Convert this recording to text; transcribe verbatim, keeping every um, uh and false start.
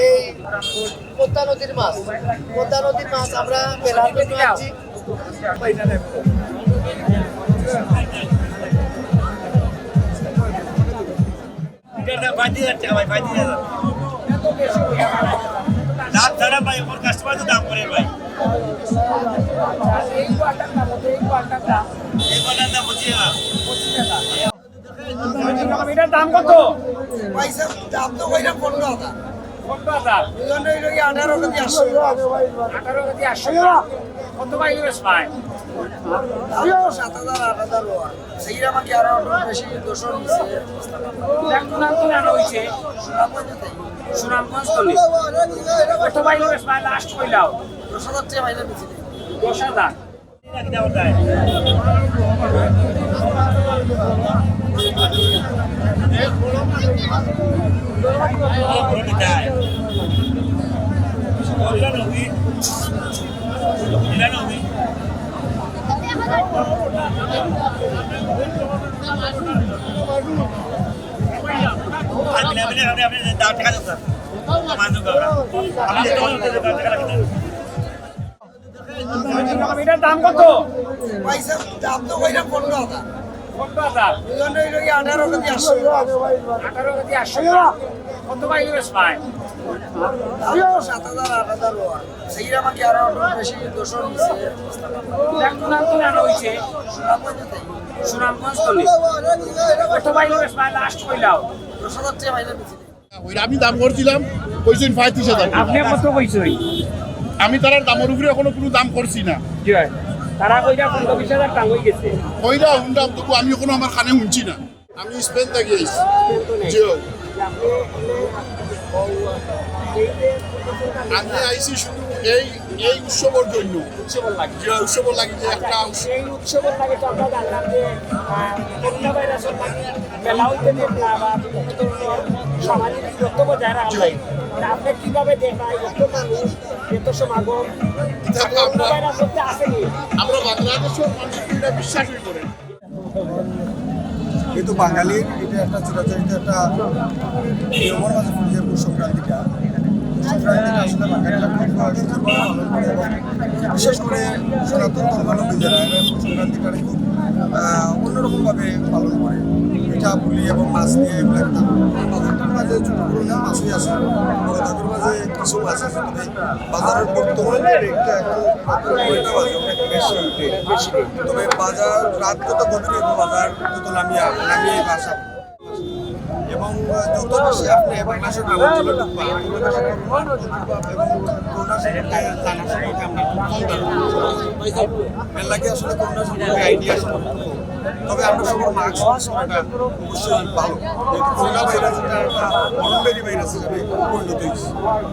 এই পদ্মা নদীর মাছ, পদ্মা নদীর মাছ আমরা মেলার জন্য আনছি। এটার দাম পঁয়ত্রিশ হাজার টাকা ভাই, পঁয়ত্রিশ হাজার। দাম ছাড়া ভাই, এখন কাস্টমার তো দাম করে ভাই। এই কটার দাম কত? এই কটার দাম? এই কটার দাম পঁচিশ হাজার। পঁচিশ হাজার। এটার দাম কত? পয়সা দাম তো কইরা পনেরো হাজার। পনেরো হাজার। ওজন হইল কি আঠারো কেজি আটশো গ্রাম। আঠারো কেজি আটশো গ্রাম। কত পাইলে বেশ পায়? দাম তো সাত হাজার, আট হাজার ওয়ার। সেই আমাকে আরো বেশি দশ নিচে। এখন আর তো জানা হইছে। সুনামগঞ্জ তো নেই। কত পাইলে বেশ পায়? লাস্ট কইলাও। দশ হাজার টাকা পাইলে বেশি নেই। দশ হাজার। এটার দাম কত? পয়সা দাম তো কইরা পনেরো হাজার। পনেরো হাজার। ওজন হইল কি আঠারো কেজি আটশো গ্রাম। আঠারো কেজি আটশো গ্রাম। কত পাইলে বেশ পায়? দাম তো সাত হাজার, আট হাজার ওয়ার। সেই আমাকে আরো বেশি দশ নিচে। এখন আর তো জানা হইছে। সুনামগঞ্জ তো নেই। কত পাইলে বেশ পায়? লাস্ট কইলাও। দশ হাজার টাকা পাইলে বেশি। ওই আমি দাম করছিলাম, কইছেন পঁয়ত্রিশ হাজার। আপনি কত কইছেন? আমি তারার দামের উপরে এখনো কোনো দাম করছি না। জি ভাই, তারা কইরা পনেরো বিশ হাজার টাকা হয়ে গেছে। কইরা হুনলাম, তবু আমি এখনো আমার কানে হুনছি না। আমি স্পেন থাকি আইছি। স্পেন তো নেই। জি ভাই। আপনি, আপনি এই যে আমি আইছি শুধু এই, এই উৎসবর জন্য। উৎসবর লাগে। জি ভাই, উৎসবর লাগে যে একটা উৎসব। এই উৎসবর লাগে তো আমরা জানলাম যে, আহ, করোনা ভাইরাসের লাগে মেলা হইতে দেন না বা বিভিন্ন ধরনের সামাজিক দূরত্ব বজায় রাখা লাগে। মানে আপনি কিভাবে দেখেন এই এত মানুষ, এত সমাগম, এটা তো করোনা আমরা, ভাইরাস হতে আসেনি? আমরা বাংলাদেশের মানুষ এটা বিশ্বাসই করে না। কিন্তু বাঙালির এটা একটা চিরাচরিত একটা নিয়মের মাঝে পড়ে যায় পৌষ সংক্রান্তিটা। পৌষ সংক্রান্তিটা আসলে বাঙালিরা খুব সুন্দরভাবে পালন করে এবং বিশেষ করে সনাতন ধর্মাবলম্বী যারা, এরা পৌষ সংক্রান্তিটা খুব, আহ, অন্যরকমভাবে পালন করে। পিঠা পুলি এবং মাছ দিয়ে এগুলো একটা বাজারটার মাঝে ছোট বড় মাছই আছে, বড় দাগের মাঝে কিছু মাছ আছে, তবে বাজারের বর্তমান রেটটা এখন নয়টা বাজে, অনেক বেশি রেট। তবে বাজার রাত যত গভীর হইব, বাজার তত নামিয়ে, নামিয়ে বাসা। এবং, আহ, যত বেশি আপনি বাংলাদেশের গ্রামাঞ্চলে ঢুকবেন, তত বেশি করোনা সম্পর্কে জানা সম্পর্কে আমরা খুব কম ধারণা। এর লাগে আসলে করোনা সম্পর্কে আইডিয়া সম্পর্কে কম। তবে আমরা সবার মাস্ক ইউজ করাটা অবশ্যই ভালো। যেহেতু করোনা ভাইরাস একটা মহামারী ভাইরাস হিসেবে পরিণত হয়েছে।